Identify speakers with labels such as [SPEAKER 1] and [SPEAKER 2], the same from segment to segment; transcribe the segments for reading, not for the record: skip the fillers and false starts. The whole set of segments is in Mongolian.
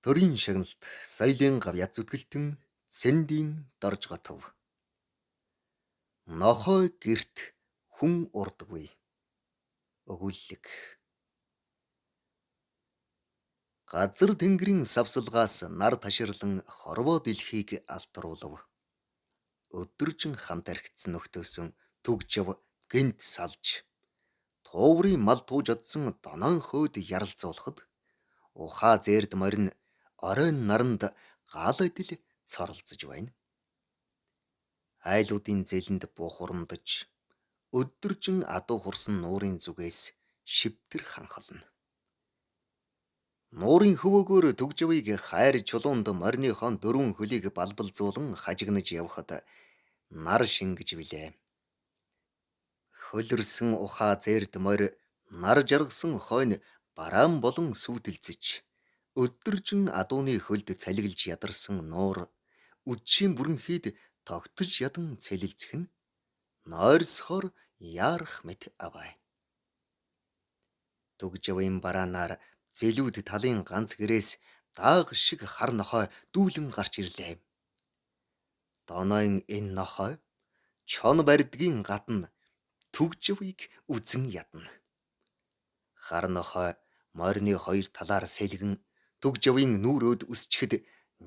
[SPEAKER 1] Төрийн шагналт соёлын гавьяат зүтгэлтэн Цэндийн Доржготов. Нохой гэрт хүн урдгүй. Өгүүллэг. Газар тэнгэрийн савсалгаас нар таширлан хорвоо дэлхийг алтруулав. Өдөржин хамт архитсан нөхдөөсөн түгжив гэнэт салж, тууврын мал тууж одсон доноон хойд яралзуулахад ухаа зээрд морин оройн наранд гал адил цоролзож байна. Айлуудын зээлэнд бухурамдаж, өдөржин адуу хурсан нуурын зүгээс шивтэр ханхална. Нуурын хөвөөгөөр түгжвийг хайр чулуунд мориныхон дөрвөн хөлийг балбалзуулан хажигнаж явхад нар шингэж билээ. Хөлөрсөн ухаа зээрд морь нар жаргасан хойно бараан болон сүйдэлзэж, өдөржин адууны хөлд цалиглаж ядарсан нуур үдшийн бүрэнхийд тогтож ядан цэлэлзэх нь нойрсохоор яарах мэт авай. Түгжвийн бараанаар зэлүүд талын ганц гэрээс даага шиг хар нохой дүүлэн гарч ирлээ. Донойн энэ нохой чон барьдгийн гадна түгжвийг үзэн ядна. Хар нохой морины хоёр талаар сэлгэн түгжвийн нүүрөөд өсчихэд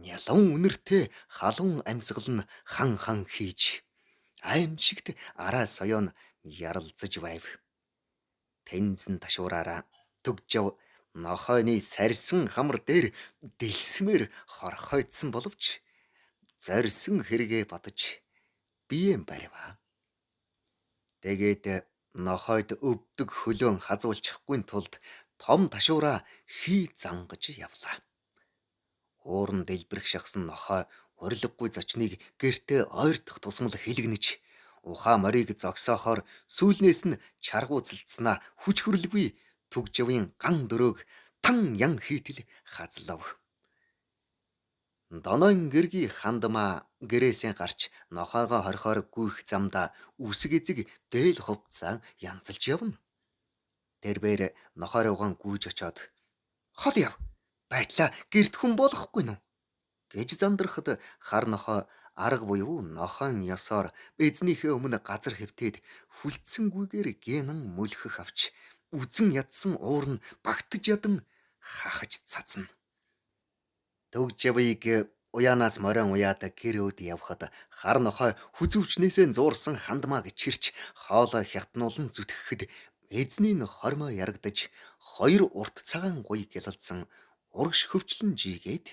[SPEAKER 1] нялуун үнэртэй халуун амьсгал нь хан хан хийж аймшигт араа соёон яралзаж байв. Тэнзэн ташуураараа түгжив нохойны сарьсан хамар дээр дэлсмээр хорхойтсон боловч зорьсон хэрэгээ бодож биеэ барив. Тэгээд нохойд өвдөг хөлөөн хазуулчихгүй тулд том ташуураа хий зангаж явлаа. Ууран дэлбэрэх шахсан нохой урилгагүй зочныг гэртээ ойртох тусмал хэлэгнэж ухаа морийг зогсоохоор сүүлнээс нь чаргууцалдсанаа хүч хөрлгүй түгжвийн ган дөрөөг тан ян хийтэл хазлав. Донойн гэргий хандмаа гэрээсээ гарч нохойгоо хорхоор гүйх замдаа үсэг эзэг дээл хувцаа янзалж явна. Тэрбээр нохой руугаан гүйж очоод хол яв. Байтлаа гэрт хүн болохгүй нү гэж зандрахад хар нохой арга буюу нохойн ёсоор эзнийхээ өмнө газар хэвтээд хүлцсэнгүйгээр гэнэн мөлхөх авч үзэн ядсан уур нь багтаж ядан хахаж цацна. Төгжвийг уяанаас морин уяад гэр өөд явхад хар нохой хүзүүчнээсээ зуурсан хандмаа гэж чирч хоолой хятнуулан зүтгэхэд эзний нь хормой ярагдаж хоёр урт цагаан гуй гялалзсан урагш хөвчлөн жийгээд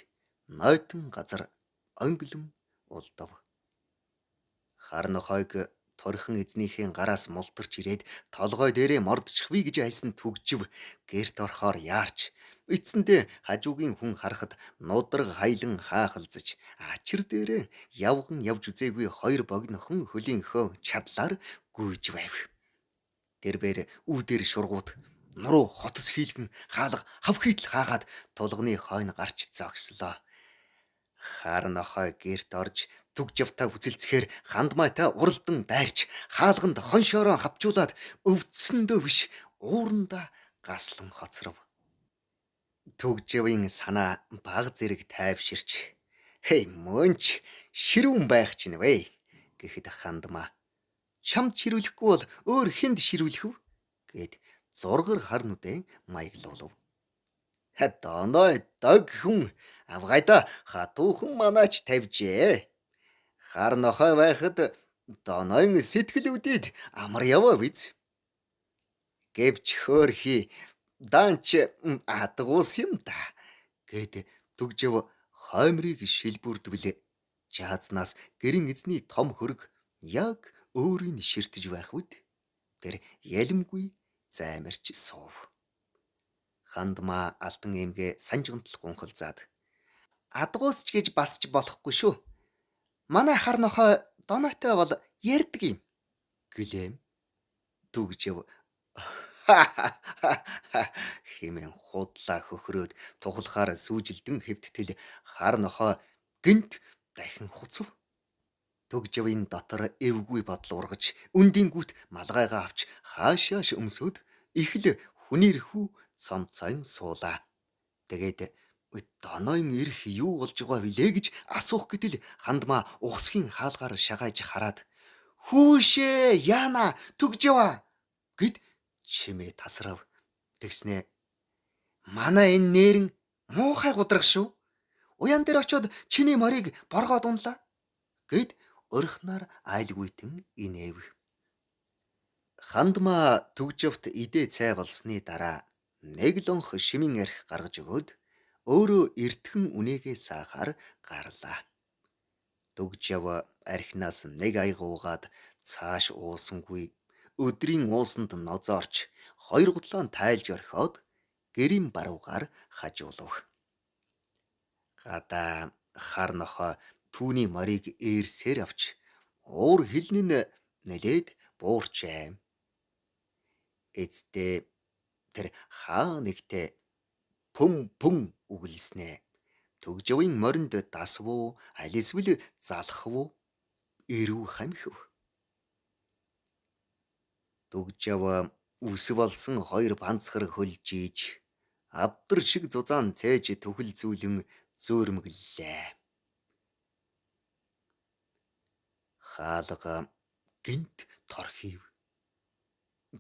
[SPEAKER 1] нойтон газар онглон улдав. Хар нохойг турхан эзнийхээ гараас мултарч ирээд толгой дээрээ мордчихвээ гэж айсан түгжив гэрт орохоор яарч эцэндээ хажуугийн хүн харахад нудраг хайлан хаахалзаж ачир дээрээ явган явж үзээгүй хоёр богинохон хөлийнхөө чадлаар гүйж байв. Тэрбээр үүдээр шургууд нуруу хотос хийлгэн хаалга хавхитл хаагаад тулганы хойно гарч зогслоо. Хар нохой гэрт орж түгжавтай хүзэлцэхээр хандмайтай уралдан дайрч хаалганд хоншоороо хавчуулаад өвдсөндөө биш уурандаа гаслан хоцров. Түгжвийн санаа баг зэрэг тайвширч "Хей мөнч ширүүн байх чинь вэ" гэхэд хандмаа чамд ширүүлэхгүй бол өөр хүнд ширүүлэх вэ гэд зургар хар нүдэн маяглуулв. Доной дог хүн авгайда хатуухан манаач тавьжээ. Хар нохой байхад донойн сэтгэл үдээд амар яваа биз. Гэвч хөөрхий даанч адгуус юм да гэд түгжив хоймрыг шилбүрдвэл жаазнаас гэрэн эзний том хөрөг яг өөрийг ширтэж байх үед тэр ялимгүй займарч суув. Хандмаа алтан эмгээ санжгантал гунхалзаад адгуус ч гэж бас ч болохгүй шүү. Манай хар нохой донойтой бол ярьдаг юм гэлээ. Түгжив хэмээн худлаа хөхрөөд тухлахаар сүүжилдэн хэвттэл хар нохой гэнэт дахин хуцав. Түгжвийн дотор эвгүй бодол ургаж өндингүүт малгайгаа авч хаашааш өмсөөд их л хүнийрхүү цомцойн суулаа. Тэгээд Доноён эрх юу болж байгаа вүлээ гэж асуух гэтэл хандмаа ухсхийн хаалгаар шагааж хараад "Хүүшээ яана Түгжава" гэд чимээ тасрав. Тэгснэ "Манай энэ нээрэн муухай гудраг шүү. Уян дээр очиод чиний морийг боргоод унлаа" гэд орхиноор айлгүйтэн инээв. Хандмаа Түгжавт идээ цай болсны дараа нэг лонх шимийн архи гаргаж өгөөд өөрөө эртхэн үнээгээ саахаар гарлаа. Түгжав архинаас нэг аяга уугаад цааш уусангүй өдрийн уусанд нозоорч хоёр гутлаа тайлж орхиод гэрийн баруугаар хажуулав. Гадаа хар нохой түүний морийг ээрсээр авч уур хилэн нь нэлээд буурчээ. Эцдээ тэр хаа нэгтээ пүм пүм үгэлснэ. Түгжавын моринд дасав уу, аль эсвэл залхав уу эрүү хамхив. Түгжав үс болсон хоёр банцхар хөлжийж авдар шиг зузаан цээж түхэл зүүлэн зөөрмөглөлээ. Хаалга гинт торхив.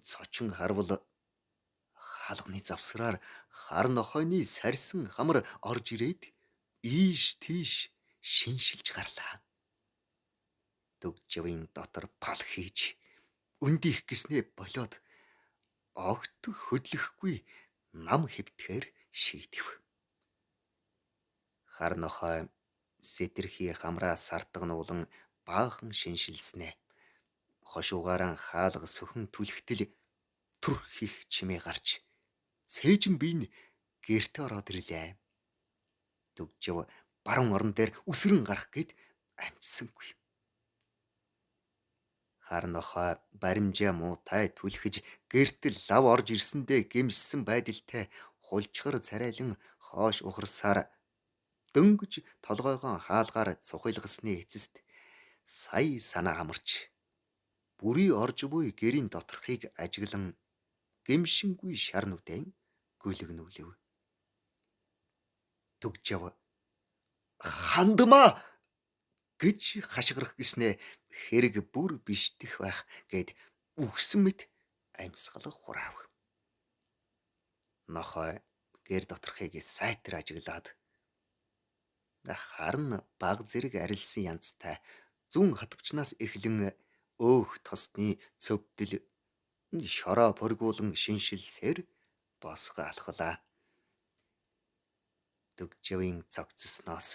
[SPEAKER 1] Цочин харвал хаалганы завсраар хар нохойны сарьсан хамар орж ирээд ийш тийш шиншилж гарлаа. Түгжавын дотор пал хийж өндих гэснээ болоод огт хөдлөхгүй нам хэвтгэхээр шийдэв. Хар нохой сэтэрхий хамраа сартагнуулан баахан шиншилснэ. Хошуугаараа хаалга сөхөн түлхтэл түр хийх чимээ гарч цээжин бие нь гэртээ ороод ирлээ. Түгжав баруун орон дээр үсрэн гарах гээд амжсангүй. Хар нохой баримжаа муутай түлхэж гэртэл лав орж ирсэндээ гэмшсэн байдалтай хулчгар царайлан хоош ухарсаар дөнгөж толгойгоо хаалгаар цухилгасны эцэст сая санаа амарч бүрий орж буй гэрийн доторхыг ажиглан гэмшингүй шар нүдэн гөлөгнүүлэв. Түгжав "Хандмаа!" гэж хашгирах гэснээ хэрэг бүр биштэх байх гэд үхсэн мэт амьсгал хураав. Нохой гэр доторхыг сайтар ажиглаад харна баг зэрэг арилсан янзтай зүүн хатвчнаас эхлэн өөх тосны цөвдөл шороо пөргүүлэн шиншилсээр босго алхлаа. Түгжавын цогцсноос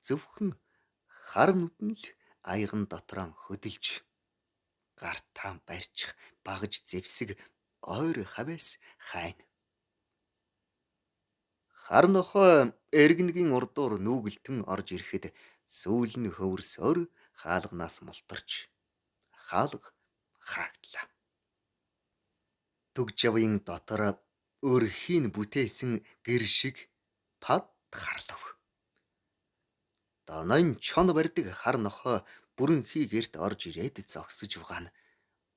[SPEAKER 1] зөвхөн хар нүдэн л аяган дотроо хөдөлж гартаа барьчих багж зэвсэг ойр хавьяас хайна. Хар нохой эргэнгийн урдуур нүүгэлтэн орж ирэхэд сүүл нь хөвөрсөөр хаалганаас мултарч хаалга хаагдлаа. Түгжавын дотор өрхийн бүтээсэн гэр шиг пад харлав. Донойн чон барьдаг хар нохой бүрэнхий гэрт орж ирээд зогсож байгаа нь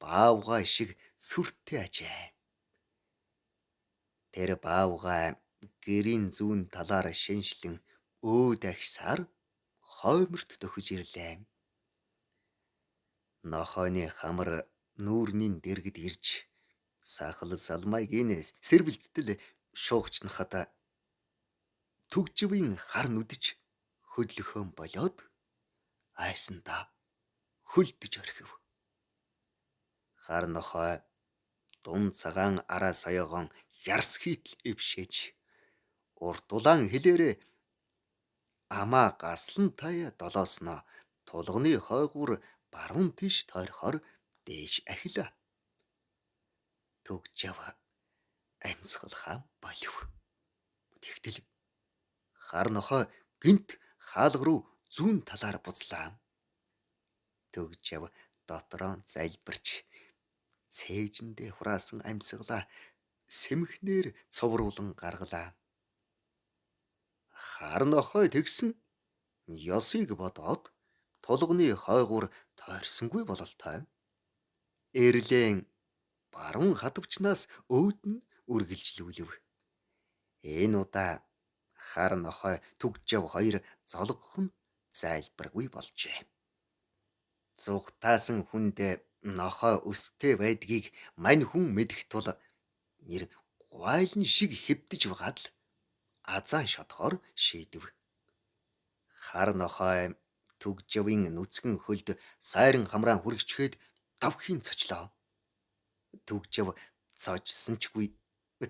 [SPEAKER 1] баавгай шиг сүртэй ажээ. Тэр баавгай гэрийн зүүн талаар шинжлэн өөд агсаар хойморт дөхөж ирлээ. Нохойны хамар нүүрний дэргэд ирж сахал салмайг нь сэрбэлцтэл шуугчнахад Түгжвийн хар нүдэж хөдлөхөн болоод айсандаа хөлдөж орхив. Хар нохой дунд цагаан араа саяогоон ярс хийтэл эвшээж урт улаан хилээрээ амаа гаслан тая долоосноо тулганы хойгуур баруун тийш тойрохоор дээш ахилаа. Түгжав амьсгалахаа болив. Тэгтэл хар нохой гинт хаалга руу зүүн талаар буцлаа. Түгжав дотроо залбирч цээжиндээ хураасан амьсгалаа сэмхнээр цовруулан гаргалаа. Хар нохой тэгсэн ёсыг бодоод тулганы хойгуур тойрсонгүй бололтой. Эрлэн баруун хадвчнаас өөд нь үргэлжлүүлв. Энэ удаа Хар нохой Түгжав хоёр золгох нь зайлбаргүй болжээ. Зугатаасан хүнд нохой өстэй байдгийг мань хүн мэдэх тул нэр гуайлан шиг хэвдэж байгаад л азаан шодохоор шийдэв. Хар нохой Түгжавын нүцгэн хөлд сайран хамраан хүргэчхээд давхийн цочлоо. Түгжав цочсон ч гүй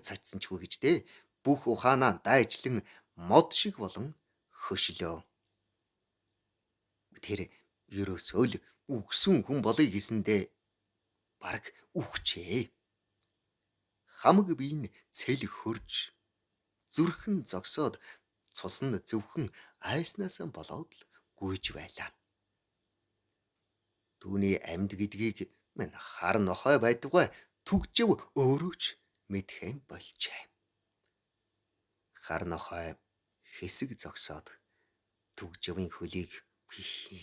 [SPEAKER 1] цочсон ч гүй гэж дээ. Бүх ухаанаа дайчлан мод шиг болон хөшлөө. Тэр ерөөсөө л үгсэн хүн болъё гэсэндээ бараг үхчээ. Хамаг бие нь цэл хөрж зүрхэн зогсоод цус нь зөвхөн айснаасаа болоод л гүйж байлаа. Түүний амьд гэдгийг хар нохой байдугай Түгжав өөрөө ч мэдхэн болжээ. Хар нохой хэсэг зогсоод Түгжавын хөлийг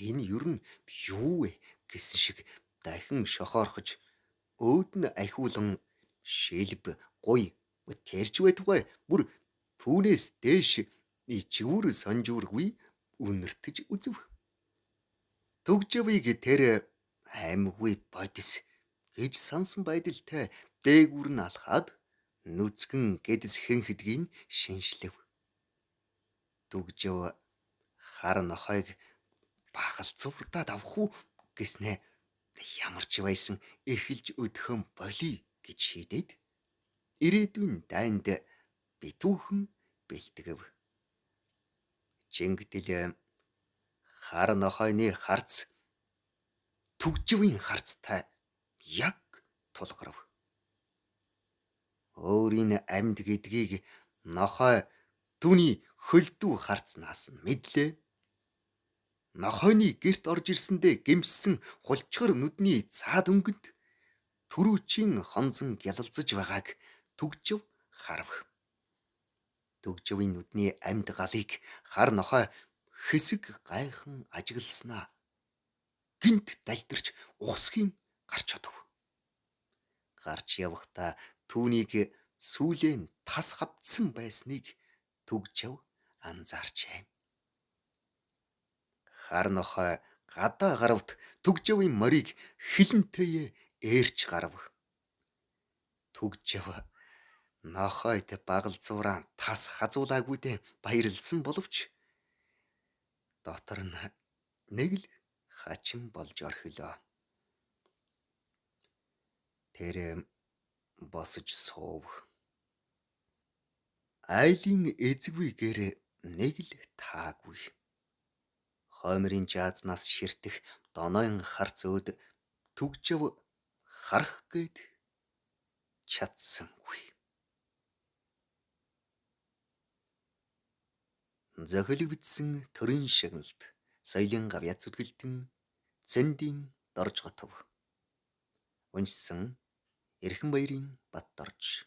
[SPEAKER 1] энэ ер нь юу вэ гэсэн шиг дахин шохоорхож өөд нь ахиулан шилб гуй тэрч байтугай бүр түүнээс дээш ичвүр санжуургүй үнэртэж үзв. Түгжавыг тэр аймаггүй бодис гэж сансан байдалтай дээгүүр нь алхаад нүцгэн гэдэс хэнхэдгийг шиншлэв. Түгжав хар нохойг багалцуурдаад авах уу гэснээ ямар ч байсан эхэлж өдөхөн болий гэж шийдээд ирээдүйн дайнд битүүхэн бэлтгэв. Чингдэл хар нохойны харц Түгжвийн харцтай яг тулгарв. Өөрийн амьд гэдгийг нохой түүний хөлдүү харцнаас мэдлээ. Нохойны герт орж ирсэндээ гэмссэн хулчгар нүдний цаад өнгөнд түрүүчийн хонзон гялалзаж байгааг Түгжив харав. Түгживийн нүдний амьд галыг хар нохой хэсэг гайхан ажигласнаа гинт далдирч ухсхийн гарч одов. Гарч явахдаа түүнийг сүүлээ нь тас хавцсан байсныг Түгжав анзаарчээ. Хар нохой гадаа гаравт Түгжавын морийг хилэнтэйе ээрч гарав. Түгжав нохойд багалзуураа тас хазуулаагүйдээ баярлсан боловч дотор нь нэг л хачин болж орхилоо. Тэр босож суув. Айлын эзгүй гэр нэг л таагүй. Хоймрын жаазнаас ширтэх донойн харц өөд Түгжав харах гээд чадсангүй. Зохиолыг бичсэн төрийн шагналт соёлын гавьяа зүтгэлтэн Цэндийн Доржготов. Уншсан Эрхэн баярын Батдорж.